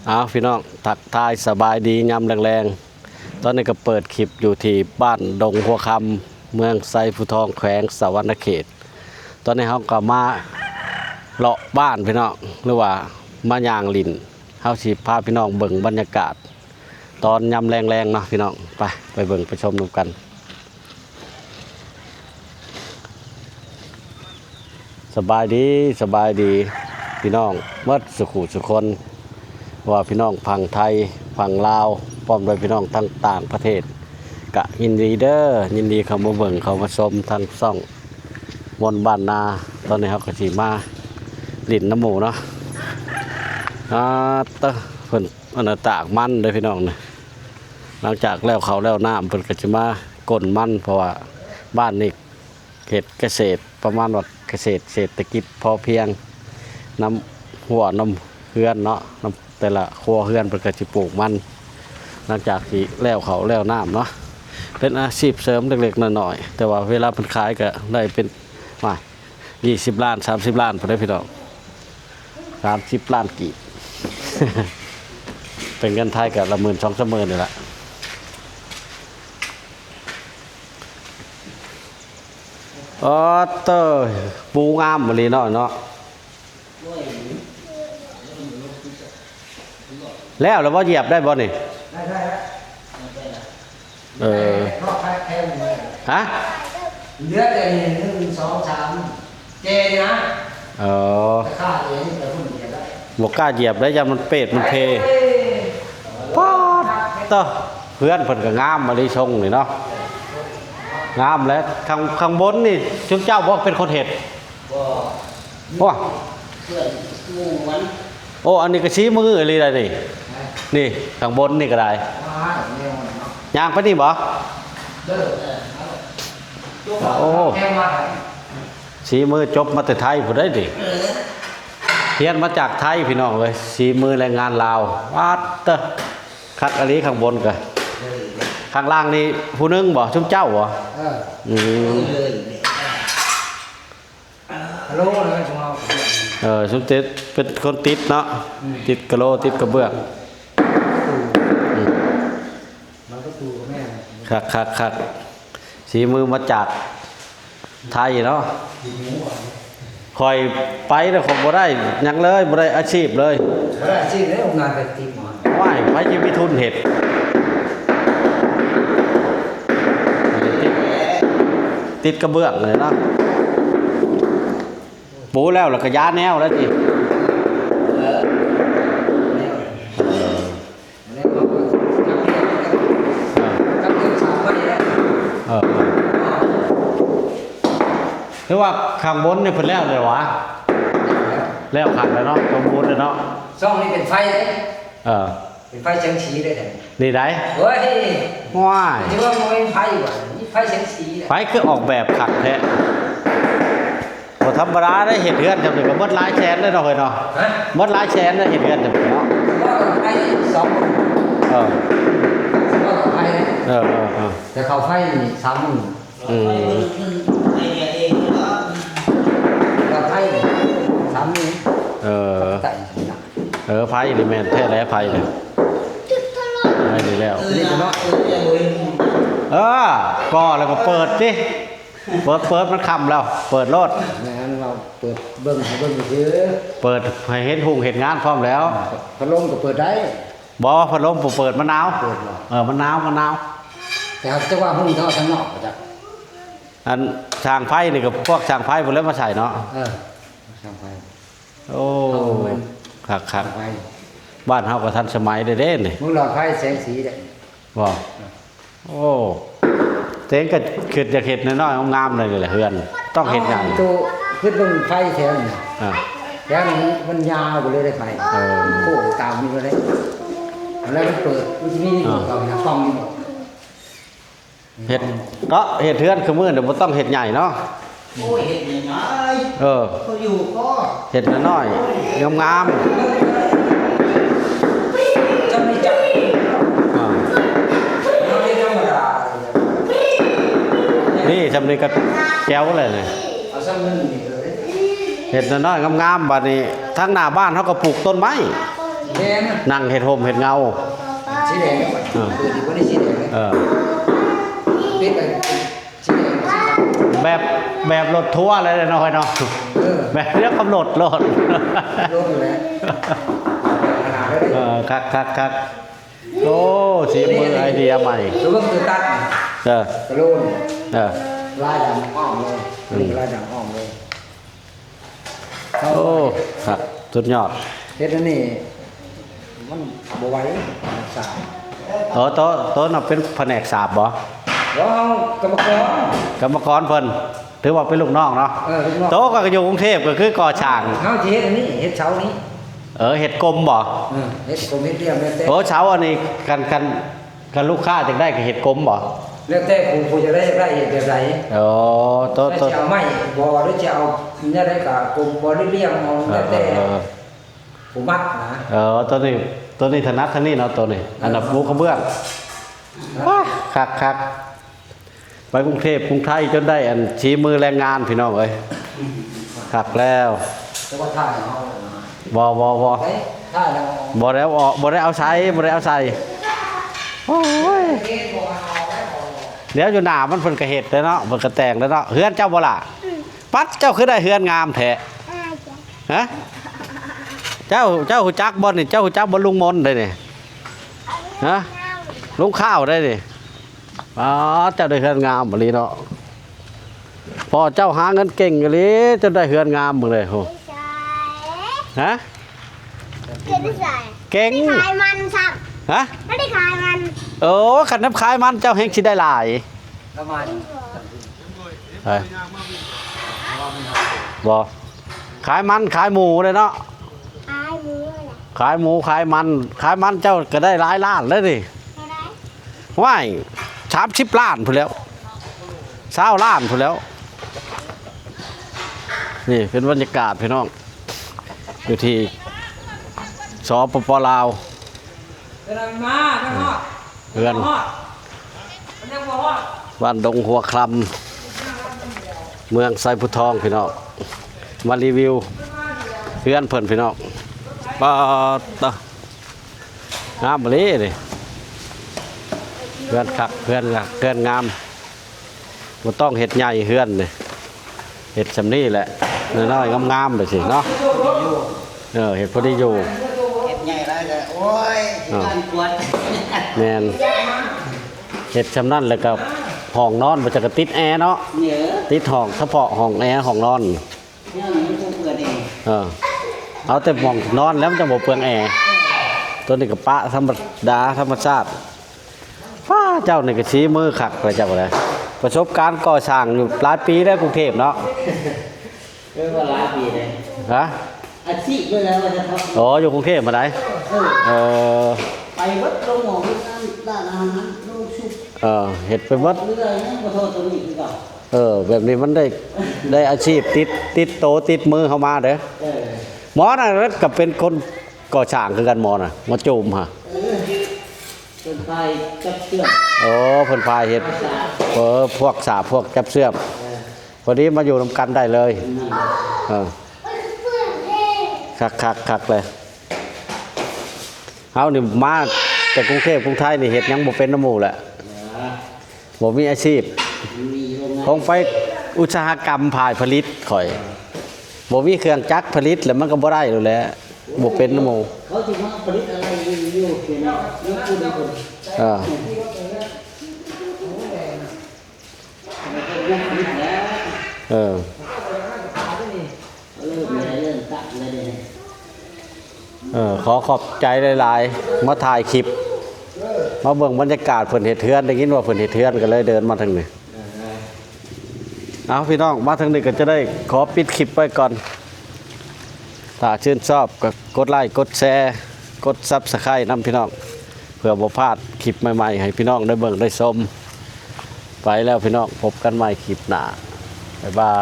ອ້າວ ພີ່ນ້ອງ ທັກທາຍສະບາຍດີຍາມແລງໆ. ຕອນນີ້ກໍເປີດຄລິບຢູ່ທີ່ບ້ານດົງຫົວຄຳ ເມືອງໄຊພູທອງ ແຂວງສະຫວັນນະເຂດ. ຕອນນີ້ເຮົາກໍມາເລາະບ້ານ ພີ່ນ້ອງ ຫຼືວ່າມາຍ່າງຫຼິ້ນ. ເຮົາຊິພາພີ່ນ້ອງເບິ່ງບັນຍາກາດຕອນຍາມແລງໆເນາະ ພີ່ນ້ອງ. ໄປ ໄປເບິ່ງໄປຊົມນຳກັນ. ສະບາຍດີ ສະບາຍດີ ພີ່ນ້ອງໝົດສູ່ຄູ່ສູ່ຄົນ ວ່າພີ່ນ້ອງຝັ່ງໄທ ຝັ່ງລາວ ພ້ອມດ້ວຍພີ່ນ້ອງທາງຕ່າງປະເທດ ກະຍິນດີເດີ ຍິນດີເຂົ້າມາເບິ່ງ ເຂົ້າມາຊົມທາງຊ່ອງມົນບ້ານນາ. ຕອນນີ້ເຮົາກໍຊິມາຫຼິ້ນນຳໝູ່ເນາະ. ອາ ເຕີ ເພິ່ນ ອັນນ່າ ຕາກມັນເດີພີ່ນ້ອງນະ. ຫຼັງຈາກແລ້ວເຂົ້າແລ້ວນ້ຳ ເພິ່ນກໍຈະມາກົ້ນມັນ ເພາະວ່າບ້ານນີ້ເຮັດກະເສດ ປະມານວ່າກະເສດເສດຖະກິດພໍພຽງ ນຳຮົ້ວນຳເຮືອນເນາະ ນຳແຕ່ລະຄົວເຮືອນ ເພິ່ນກໍຊິປູກມັນ. ຫຼັງຈາກທີ່ແລ້ວເຂົ້າແລ້ວນ້ຳເນາະ ເປັນອາຊີບເສີມເລັກໆນ້ອຍໆ ແຕ່ວ່າເວລາເພິ່ນຂາຍກໍໄດ້ເປັນ ວ່າ ຊາວສິບລ້ານ ສາມສິບລ້ານພຸ້ນເດີພີ່ນ້ອງ ສາມສິບລ້ານກີບ ເປັນເງິນໄທກໍລະໝື່ນ ສອງສາມໝື່ນນີ້ລະ. ອໍ ເຕີ ປູງາມອີ່ຫຼີເນາະ ເນາະ. ແລ້ວລະບໍ່ ຢຽບໄດ້ບໍ່ນີ້? ໄດ້ ໄດ້ ໄດ້ ເອີ ຮອດແພັກແພງ ຮະ? ເຫຼືອແຕ່ໜຶ່ງ ສອງ ສາມ ແຈນີ້ນະ. ເອີ ຂ້າເອງແຕ່ຄົນຢຽບໄດ້ ບໍ່ກ້າຢຽບໄດ້ ຢ້ານມັນເປດມັນເພ. ເອີ ປາດເຕີ ເຮືອນເພິ່ນກໍງາມອີ່ຫຼີ ຊົງນີ້ເນາະ ງາມແຫຼະ. ຂ້າງ ຂ້າງບົນນີ້ ຊຸມເຈົ້າບໍ່ເປັນຄົນເຮັດ? ບໍ່ ໂອ້ ເພື່ອນໝູ່ມັນ. ໂອ້ ອັນນີ້ກໍສີມືອີ່ຫຼີໄດ໋ນີ້. ນີ້ ຂ້າງບົນນີ້ກໍໄດ້ ຍ່າງໄປນີ້ບໍ່? ໂອ້ ສີມືຈົບມາແຕ່ໄທພຸ້ນໄດ໋ນີ້. ຮຽນມາຈາກໄທພີ່ນ້ອງເອີຍ ສີມືແຮງງານລາວ. ປາດເຕີ ຄັກອີ່ຫຼີ. ຂ້າງບົນກະ ຂ້າງລ່າງນີ້ຜູ້ໜຶ່ງບໍ່? ຊຸມເຈົ້າບໍ່? ເອີ ອືມ ກະໂຫຼນະ ຊຸມເຮົາ ເອີ ຊຸມຕິດ ເປັນຄົນຕິດເນາະ ອືມ ຕິດກະໂຫຼ ຕິດກະເບື້ອງ. ອືມ ມັນກໍຕູແມ່ນ ຄັກໆໆ ສີມືມາຈາກໄທເນາະ. ຂ້ອຍໄປແລ້ວຂ້ອຍບໍ່ໄດ້ຫຍັງເລີຍ ບໍ່ໄດ້ອາຊີບເລີຍ ບໍ່ໄດ້ອາຊີບເລີຍ. ໂຮງງານໄປຕິດໝໍ ວ້າຍ ໃຜຊິມີທຶນເຮັດ? ຕິດ ຕິດກະເບື້ອງເລີຍເນາະ ປູແລ້ວ ແລ້ວກໍຢາແນວແລ້ວຕິ. ເອີ ເອີ ເອີ ເອີ ຖືວ່າຂ້າງບົນນີ້ເພິ່ນແລ້ວແລ້ວຫວາ? ແລ້ວຄັກແລ້ວເນາະ ສົມບູນແລ້ວເນາະ. ຊ່ອງນີ້ເປັນໄຟເດ້ ເອີ ເປັນໄຟແສງສີເດ້ ນີ້ໃດ໋. ໂອ້ຍ ວ້າຍ ຖືວ່າບໍ່ແມ່ນໄຟຫວາ ມີໄຟແສງສີເດ້. ໄຟຄືອອກແບບຄັກແທ້. ບໍ່ທຳມະດາເດ້ ເຮັດເຮືອນຈຳນີ້ກໍໝົດຫຼາຍແສນເດ້ເນາະ ເຮີຍເນາະ. ຮະ? ໝົດຫຼາຍແສນເດ້ ເຮັດເຮືອນຈຳນີ້ເນາະ. ໝໍ້ໄຟສອງໝື່ນ. ເອີ ໝໍ້ໄຟ ເອີ ເອີ ເອີ ແຕ່ເຂົ້າໄຟນີ້ສາມໝື່ນ. ອືມ ເຂົ້າໄຟສາມໝື່ນ. ເອີ ເອີ ໄຟນີ້ແມ່ນແທ້ແຫຼະ ໄຟນີ້ ໄຟນີ້ແລ້ວ. ເອີ ກໍແລ້ວກໍເປີດຕິ. ເປີດ ເປີດ ມັນຄ່ຳແລ້ວ ເປີດໂລດ. ແມ່ນ ເວົ້າເປີດເບິ່ງໃຫ້ເບິ່ງຊື່ ເປີດໃຫ້ເຫັນຮຸ່ງເຫັນງານພ້ອມແລ້ວ. ພັດລົມກໍເປີດໄດ້. ບໍ່ ພັດລົມບໍ່ເປີດ ມັນໜາວ. ເປີດບໍ່? ເອີ ມັນໜາວ ມັນໜາວ. ແຕ່ຫາກຈະວ່າຮຸ່ງເທົ່າທາງນອກບໍ່ຈັກ. ອັນຊ່າງໄຟນີ້ກໍພວກຊ່າງໄຟພຸ້ນແຫຼະມາໃສ່ເນາະ. ເອີ ຊ່າງໄຟ. ໂອ້ ເຮົາແມ່ນຄັກໆ ຊ່າງໄຟ. ບ້ານເຮົາກໍທັນສະໄໝເດ້ເດ້ນີ້. ເບິ່ງຫຼອດໄຟແສງສີເດ້. ບໍ່? ເອີ ໂອ້ ເຕັງກໍຄິດຢາກເຮັດນ້ອຍໆງາມໆເລີຍແຫຼະເຮືອນ ຕ້ອງເຮັດຫຍັງ? ເອົາ ໂຕຄິດເບິ່ງໄຟແຖວນີ້ ອ່າ ແຖວນີ້ມັນຍາວໄປເລີຍໄດ້ໄຟ. ເອີ ໂຄ້ງຕາມນີ້ເລີຍ ແລ້ວມັນເປີດ ມັນຊິມີ ອ່າ ກອງນີ້ ກອງນີ້. ເຮັດເນາະ ເຮັດເຮືອນຄືມື້ນີ້ບໍ່ຕ້ອງເຮັດໃຫຍ່ເນາະ. ໂອ້ຍ ເຮັດໃຫຍ່ໆ ເອີ ພໍຢູ່ພໍ ເຮັດນ້ອຍໆງາມໆ. ຈຳນີ້ຈັກ ອ່າ ນີ້ ຊຳນີ້ກໍແຈວແລ້ວນີ້. ເອົາຊຳໜຶ່ງນີ້ເລີຍ ເຮັດນ້ອຍໆງາມໆ. ບາດນີ້ທາງໜ້າບ້ານເຮົາກໍປູກຕົ້ນໄມ້. ແມ່ນ ນັ່ງເຮັດຮົ່ມເຮັດເງົາ ສີແດງ ເອີ ເປີດອີກບໍ່ໄດ້ສີແດງ ເອີ ປິດໄປ ສີແດງ ສີຂາວ ແບບ ແບບລົດທົວເລີຍເນາະ ເນາະ ເອີ ແບບດຽວກັບລົດໂລດ ລົດແຫຼະ ເອີ ຄັກໆໆ ໂອ້ ສີມືໄອເດຍໃໝ່ ຄືເບິ່ງຄືຕັດ ເອີ ກະໂລນ ເອີ ລາຍດຳອ້ອມເລີຍ ອືມ ລາຍດຳອ້ອມເລີຍ. ໂອ້ ຄັກ ສຸດຍອດ ເຮັດອັນນີ້ມັນບໍ່ໄຫວ ສາບ ເອີ ໂຕ ໂຕນັ້ນເປັນພະແນກສາບບໍ່? ບໍ່ ເຮົາກຳມະກອນ ກຳມະກອນເພິ່ນ ຖືວ່າເປັນລູກນ້ອງເນາະ ເອີ ລູກນ້ອງ ໂຕກໍຢູ່ກຸງເທບກໍຄືກໍ່ສ້າງ ເຮົາຊິເຮັດອັນນີ້ ເຮັດເສົານີ້ ເອີ ເຮັດກົມບໍ່? ເອີ ເຮັດກົມເຮັດລຽບແລ້ວແຕ່ ໂອ້ ເສົາອັນນີ້ ຄັນ ຄັນ ຄັນລູກຄ້າຢາກໄດ້ກໍເຮັດກົມບໍ່? ແລ້ວແຕ່ຜູ້ ຜູ້ຢາກໄດ້ ຢາກໄດ້ເຮັດແບບໃດ ໂອ້ ໂຕ ແລ້ວ ໂຕ ຊິເອົາໄມ້ບໍ່ ຫຼືຊິເອົາແນວໃດກໍກົມບໍ່ ຫຼືລຽບເອົາ ແລ້ວແຕ່ ເອີ ເອີ ຜູ້ມັກນະ ເອີ ໂຕນີ້ ໂຕນີ້ຖະໜັດທາງນີ້ເນາະ ໂຕນີ້ ອັນນັ້ນປູກກະເບື້ອງ ວ້າ ຄັກໆ ໄປກຸງເທບກຸງໄທຈົນໄດ້ອັນສີມືແຮງງານ ພີ່ນ້ອງເອີຍ ຄັກແລ້ວ ແຕ່ວ່າຖ່າຍເຮົາ ບໍ່ ບໍ່ ບໍ່ ເອີຍ ຖ່າຍແລ້ວ ບໍ່ໄດ້ເອົາອອກ ບໍ່ໄດ້ເອົາໃສ່ ບໍ່ໄດ້ເອົາໃສ່ ໂອ້ຍ ດຽວຢູ່ໜ້າມັນເພິ່ນກະເຮັດແລ້ວເນາະ ເພິ່ນກະແຕ່ງແລ້ວເນາະ ເຮືອນເຈົ້າບໍ່ລະ? ປັດ ເຈົ້າຄືໄດ້ເຮືອນງາມແທ້ ຮະ? ເຈົ້າ ເຈົ້າຮູ້ຈັກບໍ່ນີ້? ເຈົ້າຮູ້ຈັກບໍ່ລຸງມົນໄດ໋ນີ້? ຮະ? ລຸງຂ້າວໄດ໋ນີ້. ປາດ ເຈົ້າໄດ້ເຮືອນງາມອີ່ຫຼີເນາະ ພໍ່ເຈົ້າຫາເງິນເກັ່ງອີ່ຫຼີ ຈົນໄດ້ເຮືອນງາມເບິ່ງເດ້ ໂຫ ຮະ ເກັ່ງ ຂາຍມັນຊ້ຳ ຮະ ບໍ່ໄດ້ຂາຍມັນ ໂອ້ ຄັນນຳຂາຍມັນເຈົ້າແຮ່ງຊິໄດ້ຫຼາຍ ປະມານ ເອີ ບໍ່ ຂາຍມັນຂາຍໝູເດ້ເນາະ ຂາຍໝູແຫຼະ ຂາຍໝູຂາຍມັນ ຂາຍມັນເຈົ້າກໍໄດ້ຫຼາຍລ້ານເລີຍນີ້ ເທົ່າໃດ? ຫວ້າຍ ສາມສິບລ້ານພຸ້ນແລ້ວ ຊາວລ້ານພຸ້ນແລ້ວ ນີ້ເປັນບັນຍາກາດພີ່ນ້ອງ ຢູ່ທີ່ ສປປ ລາວ ເຮືອນ ບ້ານດົງຫົວຄຳ ເມືອງໄຊພູທອງ ພີ່ນ້ອງ ມາຣີວິວເຮືອນເພິ່ນ ພີ່ນ້ອງ ປາດຕະ ງາມອີ່ຫຼີນີ້ ເຮືອນຄັກ ເຮືອນງາມ ເຮືອນງາມ ບໍ່ຕ້ອງເຮັດໃຫຍ່ເຮືອນນີ້ ເຮັດຊ່ຳນີ້ແຫຼະ ນ້ອຍໆ ງາມໆ ແບບຊີ້ເນາະ ເອີ ເຮັດພໍດີຢູ່ ເຮັດໃຫຍ່ຫຼາຍກໍ ໂອ້ຍ ເອີ ການກວດ ແມ່ນ ເຮັດຊ່ຳນັ້ນແລ້ວກໍຫ້ອງນອນບໍ່ຈັກກໍຕິດແອເນາະ ຕິດຫ້ອງສະເພາະຫ້ອງແອ ຫ້ອງນອນ ເອີ ເອົາແຕ່ໝ່ອງນອນແລ້ວມັນຈັ່ງບໍ່ເປືອງແອ ໂຕນີ້ກໍປະທຳມະດາ ທຳມະຊາດ ປ້າ ເຈົ້ານີ້ກໍສີມືຄັກແລ້ວເຈົ້າກໍໄດ້ ປະສົບການກໍ່ສ້າງຢູ່ຫຼາຍປີແລ້ວ ກຸງເທບເນາະ ເອີ ວ່າຫຼາຍປີເດ້ ຮະ ອາຊີບເລີຍແຫຼະວ່າຊັ້ນເນາະ ອໍ ຢູ່ກຸງເທບມາໄດ໋ ເອີ ເອີ ໄປເບິດໂລງໝໍ ຮ້ານອາຫານ ໂລງຊຸບ ເອີ ເຮັດໄປເບິດ ເລື່ອຍຍັງບໍ່ເທົ່າໂຕນີ້ຄືເກົ່າ ເອີ ແບບນີ້ມັນໄດ້ ໄດ້ອາຊີບຕິດ ຕິດໂຕຕິດມືເຮົາມາເດ້ ເອີ ໝໍນັ້ນກໍເປັນຄົນກໍ່ສ້າງຄືກັນ ໝໍນະ ໝໍຈູມຫະ ເອີ ເພິ່ນພາຍຈັບເຊື່ອມ ໂອ້ ເພິ່ນພາຍເຮັດ ພາຍສາບ ເອີ ພວກສາບ ພວກຈັບເຊື່ອມ ເອີ ພໍດີມາຢູ່ນຳກັນໄດ້ເລີຍ ນັ້ນແຫຼະ ເອີ ຄັກໆໆ ເລີຍ ເຮົານີ້ມາແຕ່ກຸງເທບກຸງໄທນີ້ເຮັດຫຍັງບໍ່ເປັນນຳໝູ່ແຫຼະ ບໍ່ມີອາຊີບ ມີໂຮງງານ ຂອງໄຟອຸດສາຫະກຳ ຝ່າຍຜະລິດຂ້ອຍ ບໍ່ມີເຄື່ອງຈັກຜະລິດ ແລ້ວມັນກໍບໍ່ໄດ້ໂລດແຫຼະ ບໍ່ເປັນນຳໝູ່ ເຂົາຊິມາຜະລິດອະໄລຢູ່ ຢູ່ເຂດນັ້ນ ຢູ່ພຸ້ນ ເອີ ເອີ ເອີ ຂໍຂອບໃຈຫຼາຍໆ ມາຖ່າຍຄລິບ ມາເບິ່ງບັນຍາກາດເພິ່ນເຮັດເຮືອນ ໄດ້ຍິນວ່າເພິ່ນເຮັດເຮືອນ ກໍເລີຍເດີນມາທາງນີ້ ເອົາ ພີ່ນ້ອງ ມາທາງນີ້ກໍຈະໄດ້ຂໍປິດຄລິບໄວ້ກ່ອນ ຖ້າຊື່ນຊອບກໍກົດໄລ້ ກົດແຊ ກົດຊັບສະໄຄນຳ ພີ່ນ້ອງ ເພື່ອບໍ່ພາດຄລິບໃໝ່ໆ ໃຫ້ພີ່ນ້ອງໄດ້ເບິ່ງໄດ້ຊົມ ໄປແລ້ວພີ່ນ້ອງ ພົບກັນໃໝ່ຄລິບໜ້າ ບາຍບາຍ.